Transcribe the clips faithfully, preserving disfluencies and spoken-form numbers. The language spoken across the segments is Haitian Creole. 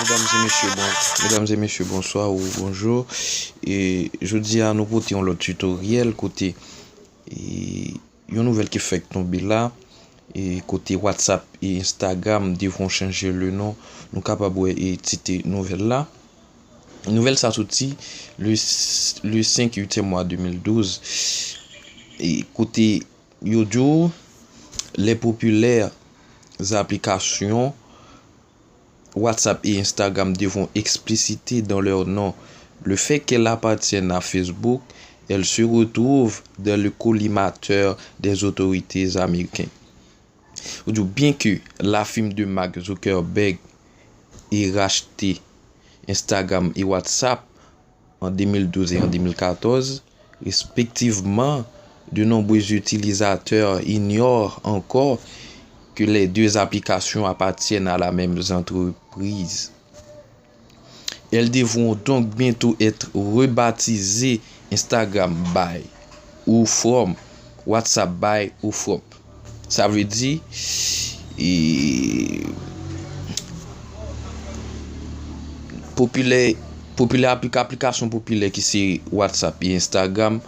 Medam e mesye, bon, medam e mesye, bonswa ou bonjou. E jodi a, nou pote yon lòt tutoriel kote, e, yon nouvèl ki fèk tonbe la, e kote WhatsApp e Instagram devront changer le nom. Nou kapab wè e tit nouvèl la. Nouvèl sa soti le, le cinq huitième mois deux mille douze. E kote yo di w, les populaires applications WhatsApp et Instagram devront expliciter dans leur nom le fait qu'elles appartiennent à Facebook, elles se retrouvent dans le collimateur des autorités américaines. Ou di w, bien que la firme de Mark Zuckerberg ait racheté Instagram et WhatsApp en deux mille douze et en deux mille quatorze, respectivement, de nombreux utilisateurs ignorent encore que les deux applications appartiennent à la même entreprise. Elles devront donc bientôt être rebaptisées Instagram by ou from, WhatsApp by ou from. Sa vle di, e, popilè, popilè aplik-, aplikasyon popilè ki se WhatsApp e Instagram,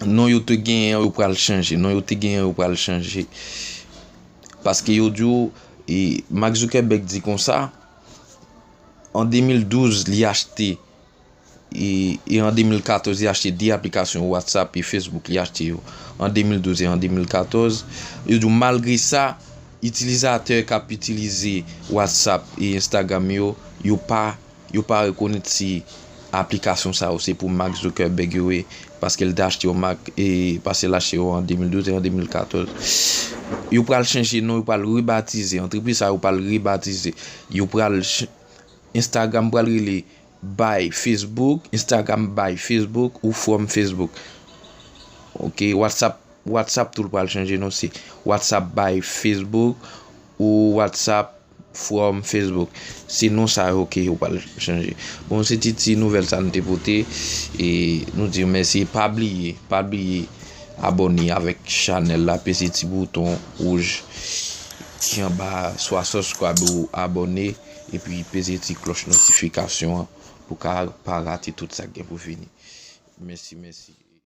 non yo te genyen an, yo pral chanje. Non yo te genyen an, yo pral chanje. Paske yo di w, e, Mark Zuckerberg di konsa, an de mil douz, li achte, e, e an de mil katòz, li achte de aplikasyon, WhatsApp e Facebook, li achte yo. An de mil douz e an de mil katòz, yo di w, malgre sa, itilizatè k ap itilize WhatsApp e Instagram yo, yo pa, yo pa rekonèt si aplikasyon sa yo se pou Mark Zuckerberg yo ye, paske l te achte yo Mark, e paske l achte yo an de mil douz e an de mil katòz. Yo pral chanje non, yo pral rebatize. Antrepriz sa yo pral rebatize. Yo pral ch-, Instagram pral rele by Facebook, Instagram by Facebook ou from Facebook. Ok, WhatsApp, WhatsApp tou l pral chanje non, se WhatsApp by Facebook ou WhatsApp from Facebook. Se non sa yo ke yo pral chanje. Bon, se ti, ti nouvèl sa nou te pote. E nou di w mèsi. Pa bliye, pa bliye abòne avèk chanèl la, peze ti bouton wouj ki anba, swa subscribe ou abòne, epi peze ti klòch notifikasyon an pou ka pa rate tout sa k gen pou vini. Mèsi, mèsi.